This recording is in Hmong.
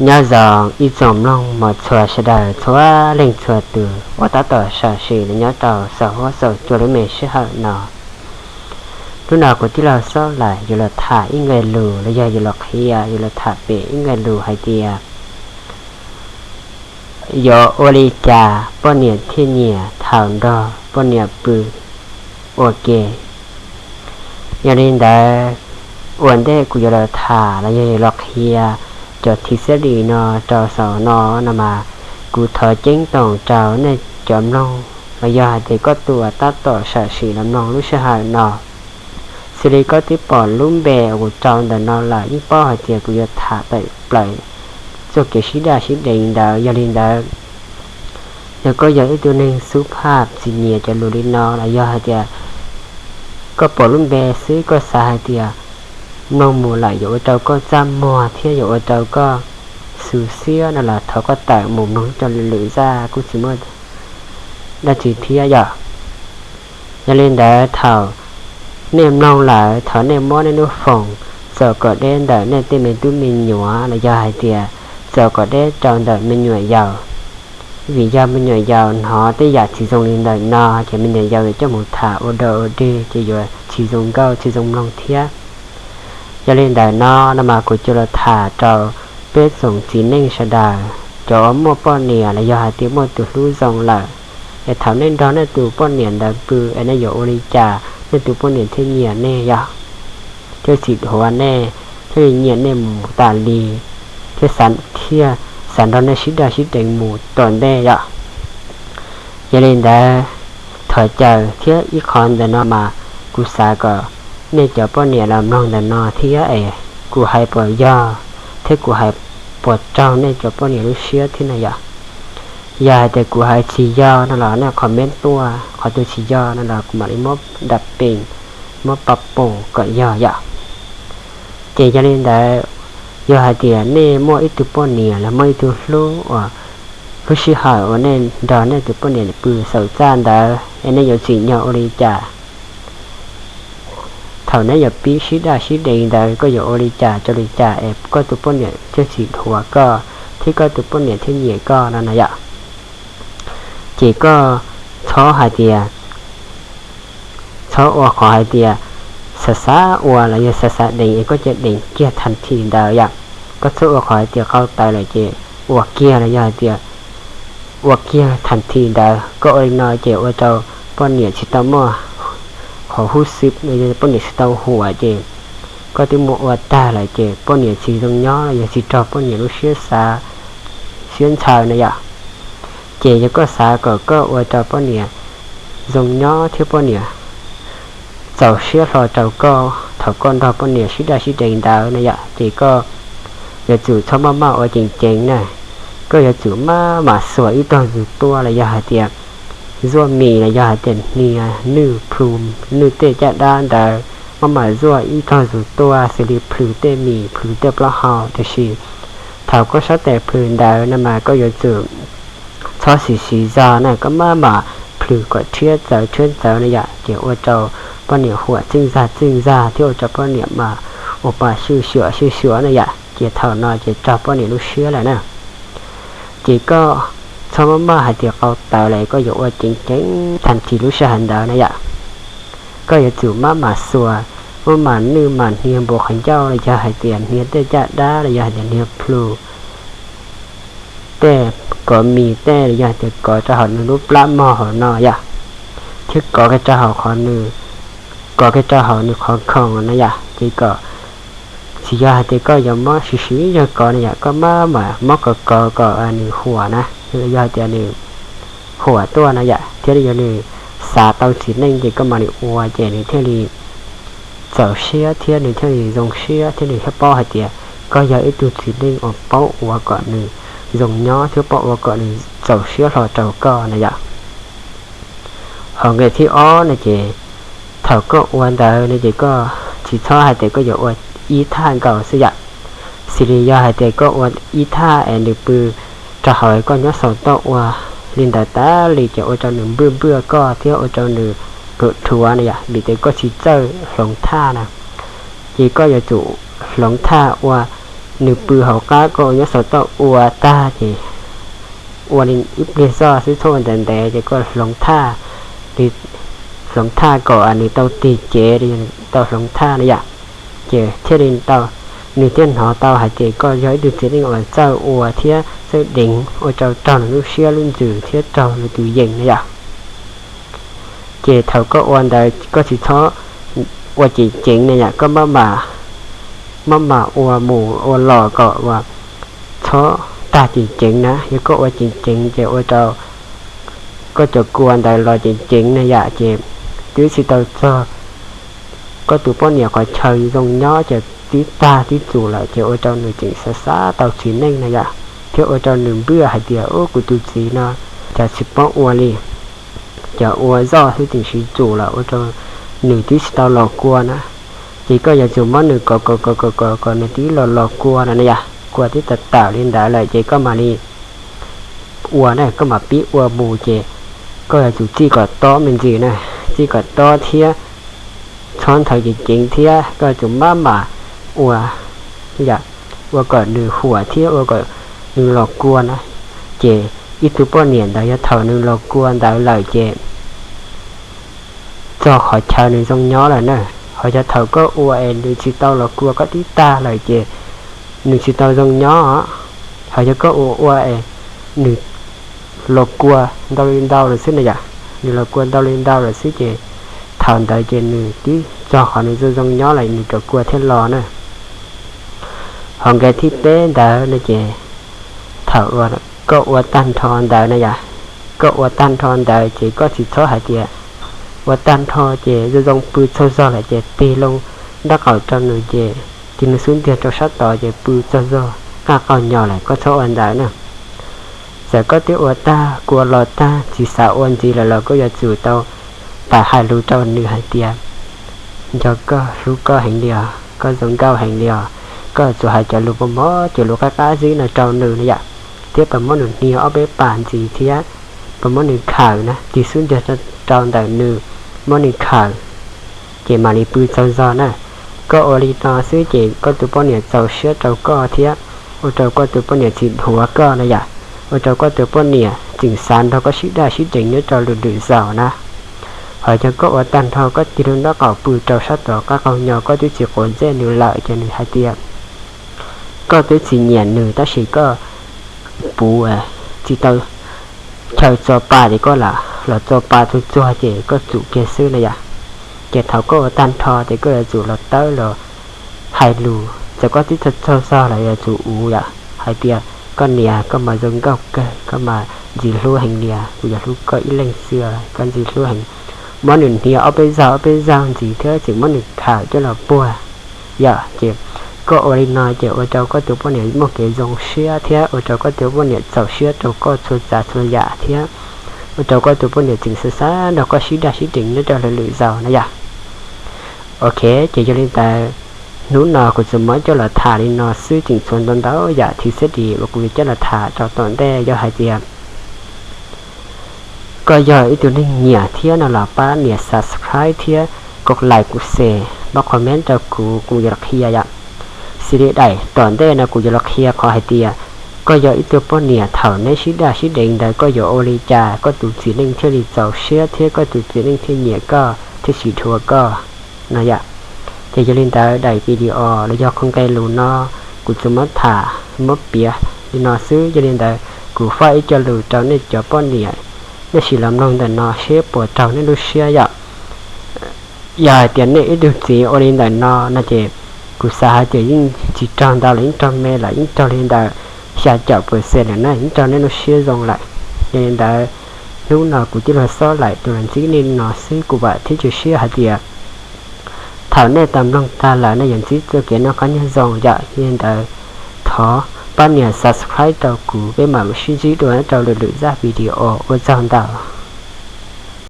Nyob zoo ib tsoom mloog mos txhua sawv daws txhua leej txhua tus uas tab tom sam sim los nyob rau saum huab saum cua lub me sij hawm no. Hnub no kuv tij laug Xab Laim yuav los tham ib nqe lus los yog yuav los qhia, yuav los tham pem ib nqe lus hais tias yuav ua li cas poj niam thiaj nyiam thaum nrog poj niam pw ua ke. Yog li ntawd, ua ntej kuv yuav los tham los yog yuav los qhia cov thib xab dim no rau saum no no mas, kuv thov ceeb toom rau nej cov mloog los yog hais tias koj tus uas tab tom sam sim los mloog lub sij hawm no, xws li koj twb pom lub npe uas kuv rau ntawm no lawm yeej paub hais tias kuv yuav tham tawm plaws txoj kev sib daj sib deev ntawd. Yog li ntawd, yog koj yog ib tug neeg xub phaj tsis nyiam cov lus li no los yog hais tias koj pom lub npe xwb koj xav hais tias mloog mus lawm yuav ua rau koj txaj muag thiab yuav ua rau koj xu siab no los thov koj tawm mus mloog cov lwm zaj kuj tsis muaj dab tsi thiab yom. Yog li ntawd thaum nej mloog lawm thov nej muab nej lub foos txaus kom deb ntawm nej tej me tub me nyuam los yog hais tias txaus kom deb rau ntawm me nyuam yaus. Vim yog me nyuam yaus hnov tej yam tsis zoo li ntawm no ces me nyuam yaus yuav coj mus tham ua dog ua dig ces yuav tsis zoo nkauj tsis zoo mloog thiab. Yog li ntawm no no mas kuv coj los tham rau peb tsoom txiv neej sawv daws, cov uas muaj poj niam los yog hais tias muaj tus hlub zoo lawm, es thaum nej nrog nej tus poj niam ntawd pw es nej yuav ua li cas nej tus poj niam thiaj nyiam nej yom, thiaj tsis dhuav nej, thiaj li nyiam nej mus tas li, thiaj xav, thiaj xav nrog nej sib daj sib deev mus tom ntej yom. Yog li ntawd, thov caw thiab ib qho ntawm no mas kuv xav kom nej cov poj niam los mloog ntawm no thiab es kuv hais puas yog thiab kuv hais puas raug nej cov poj niam lub siab thiab na yom. Yog hais tias kuv hais tsis yog no los nej comment tuaj, qhov twg tsis yog no los kuv mam li muab dam pees, muab pa poom kom yog yom. Ces yog li ntawd, yog hais tias nej muaj ib tug poj niam los muaj ib tug hlub uas lub sij hawm uas nej nrog nej tus poj niam pw xaum txaj ntawd es nej yuav tsim nyog ua li cas? Thaum nej yuav pib sib daj sib deev ntawd koj yuav ua li cas rau li cas es koj tus poj niam thiaj tsis dhuav koj thiab koj tus poj niam thiaj nyiam koj no na yom. Ces koj txhob hais tias, txhob ua qhov hais tias xav xav ua los yog xav xav deev es koj cia deev kiag thas thim ntawd yom. Koj txhob ua qhov hais tias qau tawv lawm ces ua kiag los yog hais tias ua kiag thas thim ntawd. Koj ua li no ces ua rau poj niam tsis tau muaj qhov hub xwb, poj niam tsis tau huam ces koj twb mus ua tag lawm ces poj niam tsis zoo nyob los yog tsis raug poj niam lub siab xav, siab ntshaw na yom. Ces yog koj xav kom koj ua rau poj niam zoo nyob thiab poj niam txaus siab hlo rau koj thaum koj nrog poj niam sib daj sib deev ntawd na yom, ces koj yuav tsum txhob maj maj ua ceev ceev na. Koj yuav tsum maj mam xuas ib tog zus tuaj los yog hais tias zuaj mis los yog hais tias hnia nwj plhu, nwj tej caj dab ntawd, maj mam zuaj ib tog zus tuaj xws li plhws tej mis plhws tej plaub hau. Tiam sis thaum koj sab tes plhws ntawd no mas koj yuav tsum txhob siv siv zog na, koj maj mam plhws kom rhiab txawv rhiab txawv na yom, ces ua rau poj niam huam txeej zag txeej zag thiab ua rau poj niam mas ua pa sywj xyuam sywj xyuam na yom, ces thaum no ces raug poj niam lub siab lawm na. Ces koj txhob maj maj hais tias qau tawv lawm koj yuav ua ceev ceev thas thim lub sij hawm ntawd na yom. Koj yuav tsum maj mam xuas, maj mam nwj mam hnia npua qhov ncauj los yog hais tias hnia tej caj dab los yog hais tias hnia plhu tej, kov mis tej los yog hais tias kov rau hauv nws lub plab mog hauv no yom, thiab kov kiag rau hauv qhov nws, kov kiag rau hauv nws qhov khoom na yom. Ces kom, tsis yog hais tias koj yuav muab siv siv zog kov na yom, koj maj mam muab kov kov kom nws huam na, yog hais tias nws huam tuaj na yom, thiab yog nws xav tau txiv neej ces koj mam li ua ces nws thiaj li txaus siab thiab nws thiaj li zoo siab thiab nws thiaj paub hais tias koj yog ib tug txiv neej uas paub ua kom nws zoo nyob thiab paub ua kom nws txaus siab hlo rau koj na yom. Hos nqe thib ob no ces thaum koj ua ntawd no ces koj tsis txhob hais tias koj yuav ua ib thaj nkaus xwb yom. Xws li yog hais tias koj ua ib thaj es nws pw rau hauv koj nyob xaus toj ua li ntawd tas li ces ua rau nws npwj npwj koj thiab ua rau nws dhuav dhuav na yom, vim tias koj tsis txawj hloov thaj na. Ces koj yuav tsum hloov thaj ua nws pw hauv qab, koj ua nyob saum toj ua tag ces ua li ib pliag zoj xwb, txhob ua ntev ntev ces koj hloov thaj, hloov thaj kom nws tau tig cev, tau hloov thaj na yom. Ces thiaj li tau, nws thiaj hnov tau hais tias koj yog ib tug txiv neej uas txawj ua thiab txawj deev, ua rau raug nws lub siab lub ntsws thiab raug nws tus yees na yom. Ces thaum koj ua ntawd koj tsis txhob ua ceev ceev na yom, koj maj mam ua mus ua los kom uas txhob tag ceev ceev na. Yog koj ua ceev ceev ces ua rau koj cov kua ntawd los ceev ceev na yom, ces twb tsis tau txog koj tus poj niam qhov chaw zoo nyob ces twb tag twb txus lawm, ces ua rau nws tseem xav xav tau txiv neej na yom, thiab ua rau nws npaj hais tias, ub, kuv tus txiv no cas tsis paub ua li, cas ua zoj xwb tseem siv txus los ua rau nws twb tsis tau los kua na. Ces koj yuav tsum muab nws kom kom kom kom kom kom nws twb los los kua no na yom, kua twb tawm tawm li ntawd lawm ces koj mam li ua na, koj mam pib ua mus ces koj yuav tsum txij kom tob me ntsis na, txij kom tob thiab txhob nthawv ceev ceev thiab koj yuav tsum maj mam ua, ua kom nws huam thiab ua kom nws los kua na. Ces ib tug poj niam ntawd yog thaum nws los kua ntawd lawm ces txog qhov chaw nws zoo nyob lawm na. Ho yog thaum koj ua es nws tsis tau los kua, koj twb tag lawm ces nws tsis tau zoo nyob. Ho yog koj ua ua es nws los kua ntau li ntau lawm xwb na yom, nws los kua ntau li ntau lawm xwb ces thaum ntawd ces nws twb txog qhov nws zoo zoo nyob lawm, nws rov kua thiaj los na. Ho nqe thib peb ntawd no ces thaum koj ua tag nrho ntawd na yom, koj ua tag nrho ntawd ces koj tsis txhob hais tias ua tag nrho ces zoo zoo pw tsaug zog lawm ces tig loo nraub qaum rau nws ces tig nws xub ntiag rau sab tod ces pw tsaug zog qaj qaug nyos lawm, koj txhob ua ntawd na. Txawm koj twb ua tag kua los tag tsis xav ua ntxiv lawm los koj yuav tsum tau tawm hais lus rau nws hais tias, nco koj, hlub koj heev li os, koj zoo nkauj heev li os. Koj yuav tsum hais cov lus pab mob, cov lus qab qab zib no rau nws na yom, thiab pab muab nws hnia ob peb pas ntxiv thiab pab muab nws khawm na, tig xub ntiag rau ntawm nws, muab nws khawm, ces mam li pw tsaug zog na. Koj ua li no xwb ces koj tus poj niam txaus siab rau koj thiab ua rau koj tus poj niam tsis dhuav koj na yom, ua rau koj tus poj niam tseem xav nrog koj sib daj sib deev nyob rau lwm lwm zaus na. Ho yog koj ua tag nrho koj tig loo nraub qaum pw rau sab tod qab qaug nyos, koj twb tsis quav ntsej nws lawm ces nws hais tias koj twb tsis nyiam nws tab sis koj puv tsis tau chaw txo pa ces koj lam los txo pa txuag txuag ces koj tsum kiag xwb na yom. Ces thaum koj ua tag nrho ces koj yuav tsum los tawb los hais lus, txawm koj twb txog txog zog los yuav tsum ua yom, hais tias koj niam, koj mas zoo nkauj kawg, koj mas ntxim hlub heev li, kuv yuav hlub koj ib leeg xwb, koj ntxim hlub heev. Muab nws hnia ob peb zaug ob peb zaug ntxiv thiab tseem muab nws khawm coj los puag yom. Ces koj ua li no ces ua rau koj tus poj niam muaj kev zoo siab thiab ua rau koj tus poj niam txaus siab rau koj txhua tsav txhua yam thiab ua rau koj tus poj niam tseem xav xav nrog koj sib daj sib deev nyob rau lwm lwm zaus na yom. Ok, ces yog li ntawd hnub no kuv tsuas muab coj los tham li no xwb, tseem tshuav ntau ntau yam thib xeb dis uas kuv yuav coj los tham rau tom ntej. Yog hais tias koj yog ib tug neeg nyiam thiab no los pab nias subscribe thiab koj like kuv xes, pab comment rau kuv, kuv yuav los qhia yom. Xws li daim tom ntej no kuv yuav los qhia qhov hais tias koj yog ib tug poj niam thaum neb sib daj sib deev ntawd koj yuav ua li cas koj tus txiv neej thiaj li txaus siab thiab koj tus txiv neej thiaj nyiam koj thiab tsis dhuav koj no yom. Ces yog li ntawd daim video los yog qhov nqe lus no kuv tsuas muab tham muab piav li no xwb. Yog li ntawd kuv faj ib co lus rau nej cov poj niam, nej sim los mloog ntawm no seb puas raug nej lub siab yom. Yog hais tias nej ib tug txiv ua li ntawm no no ces kuv xav hais tias yeej tsis raug ntau lawm, yeej raug me lawm, yeej raug li ntawm xya caum percent lawm na, yeej raug nej lub siab zoo lawm. Yog li ntawd hnub no kuv tij laug Xob Laim tus los ntsib nej no xwb, kuv vam thiab cia siab hais tias thaum nej tau mloog tag lawm nej yuav ntsib txoj kev noj qab nyob zoo yom. Yog li ntawd thov pab nias subscribe rau kuv, peb mam sib ntsib dua rau lwm lwm zaj video, ua tsaug ntau.